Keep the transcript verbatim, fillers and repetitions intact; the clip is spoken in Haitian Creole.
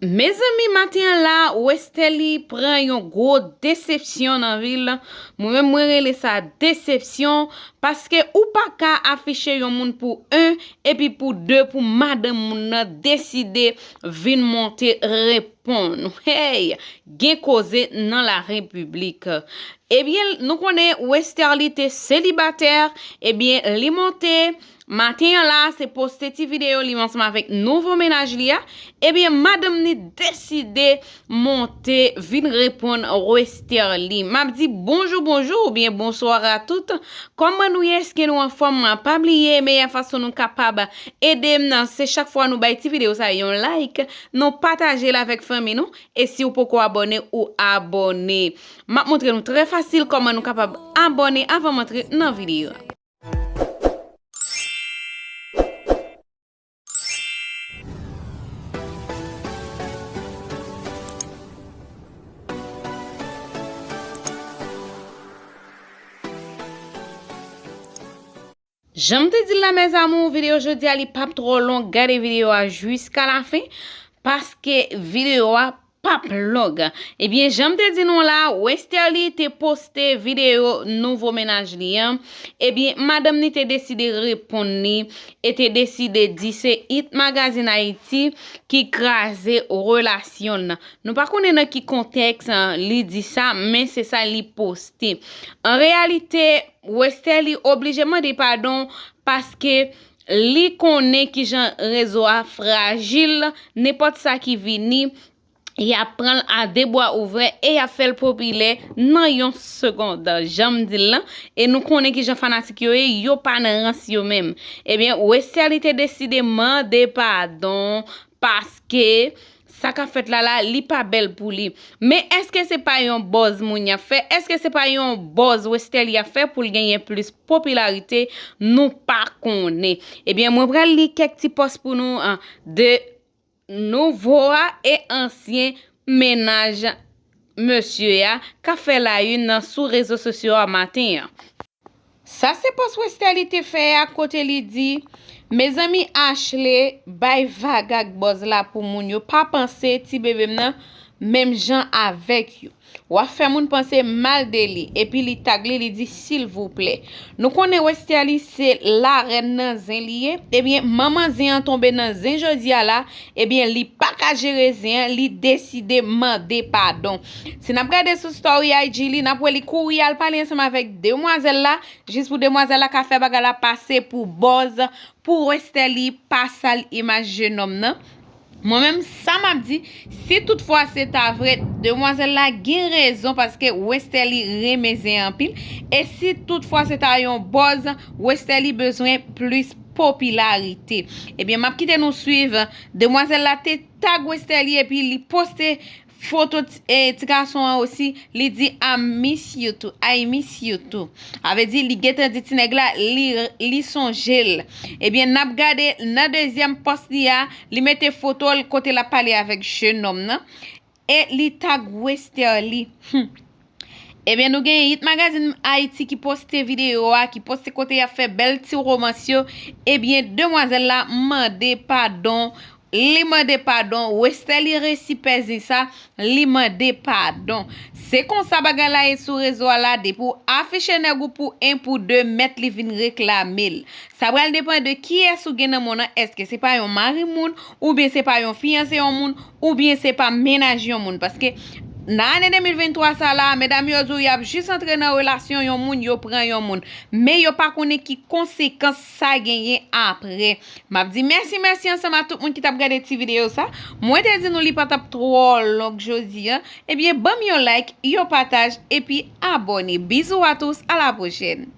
Mezanmi, maten an la, Westerlie pran yon gwo desepsyon nan vi l. Mwen menm, mwen rele sa desepsyon, paske ou pa ka afiche yon moun pou en, epi pou de, pou madanm moun nan deside vin monte reponn. Hey, gen koze nan la repiblik. Ebyen, nou konnen Westerlie te selibatè, ebyen, li monte, maten an la, se poste ti videyo li ansanm avèk nouvo mennaj li a. Ebyen, madanm ni deside monte vin reponn Westerlie. M ap di bonjou, bonjou oubyen bonswa a tout. Kòman nou ye? Èske nou anfòm? Pa bliye, meyè fason nou kapab ede m nan, se chak fwa nou bay ti videyo sa yon like, nou pataje l avèk fanmi nou. E si w poko abòne, ou abòne. M ap montre nou trè fasil kòman nou kapab abòne avan m antre nan videyo a. Jan m te di l la, mes amours, videyo jodi a, li p ap twò long. Gade videyo a jiska lafen, paske videyo a p ap long. Ebyen, jan m te di nou la, Westerlie te poste videyo nouvo mennaj li an. Ebyen, madanm ni te deside reponn li e te deside di se Hit Magazine Haïti ki kraze relasyon l nan. Nou pa konnen nan ki kontèks, an, li di sa, men se sa li poste. An reyalite, Westerlie oblije mande padon paske li konnen kijan rezo a frajil, nenpòt sa ki vini, y ap pran l a de bra ouvè e y ap fè l popilè nan yon segond, jan m di l lan. E nou konnen kijan fanatik yo ye, yo pa nan rans yo menm. Ebyen, Westerlie te deside mande padon paske sa k ap fèt la la, li pa bèl pou li. Men èske se pa yon buzz moun y ap fè? Èske se pa yon buzz Westerlie ap fè pou l genyen plis popilarite? Nou pa konnen. Ebyen, mwen pral li kèk ti pòs pou nou, an, de nouvo a e ansyen mennaj mesye a k ap fè la une sou rezo sosyo a maten an. Sa se pòs Westerlie te fè a kote li di, mezanmi, Ashley bay vag ak buzz la pou moun yo pa panse ti bebe m nan menm jan avèk yo. W ap fè moun panse mal de li, epi li tag li, li di silvouplè. Nou konnen Westerlie se larèn nan zen li ye, ebyen manman zen an tonbe nan zen jodi a la, ebyen li pa ka jere zen an, li deside mande padon. Si n ap gade sou story I G li, n ap wè li kouri al pale ansanm avèk demwazèl la, jis pou demwazèl la ka fè bagay la pase pou buzz, pou Westerlie pa sal imaj jenòm nan. Mwen menm, sa m ap di, si toutfwa se ta vre, demwazèl la gen rezon paske Westerlie renmen zen anpil. E si toutfwa se ta yon buzz, Westerlie bezwen plis popilarite. Ebyen, m ap kite nou swiv. Demwazèl la te tag Westerlie epi li poste foto ti, e, ti gason an osi, li di, I miss you too, I miss you too. A vle di, li gentan di ti nèg la, li, li sonje l. Ebyen, n ap gade nan dezyèm pòs li a, li mete foto l kote l ap pale avèk jenòm nan. E li tag Westerlie. Hmm. Ebyen, nou gen Hit Magazine Haïti ki poste videyo a, ki poste kote y ap fè bèl ti romans yo. Ebyen, demwazèl la mande padon. Li mande padon. Westerlie resi pèzi sa. Li mande padon. Se konsa bagay la ye sou rezo a la. Depi w afiche nèg ou pou en, pou de, mèt li vin reklame l. Sa pral depann de kiyès ou gen nan moun nan. Èske se pa yon mari moun, oubyen se pa yon fiyanse yon moun, oubyen se pa mennaj yon moun? Paske nan ane de mil venntwa sa la, medam yo di w y ap jis antre nan relasyon yon moun, yo pran yon moun. Men yo pa konnen ki konsekans sa genyen apre. M ap di mèsi, mèsi ansanm a tout moun ki t ap gade ti videyo sa. Mwen te di nou li pa t ap twò long jodi a. Ebyen, ban m yon like, yon pataj, epi abòne. Bisous à tous, à la prochaine.